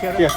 Kiag.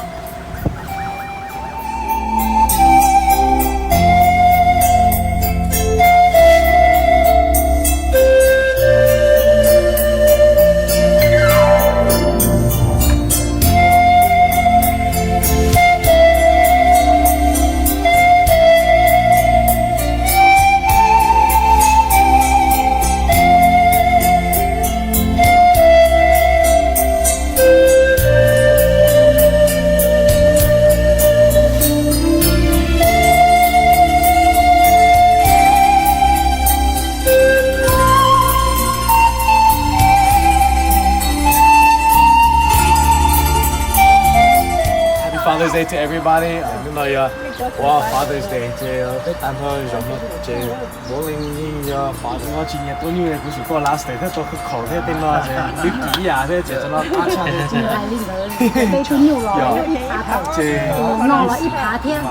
Happy Father's Day to everybody. Hnub no yog ua Father's Day ces peb tag nrho zaum no ces Bowling yeej yog Father's Day. Tsis nyiam tua nyuj, kuv xum tuaj last day thiab tua khaub khaum thiab tej no ces twb kim ib yam thiab ces cov no qab tshaj. Ces no los ib phav thiab.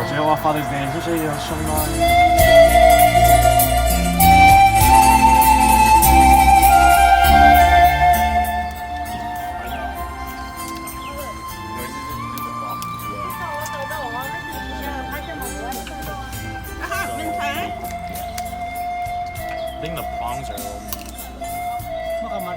Ces ua Father's Day seb yog xyoo no. I think the prongs are a little. I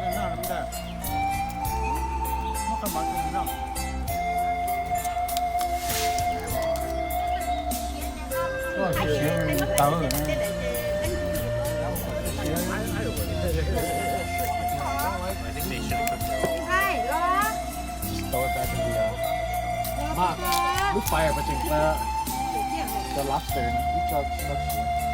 think they should have cooked it all. Just throw it back in the, uh, Mark, lub fire pes tsawg, the lobster, ib co tsis noj siav.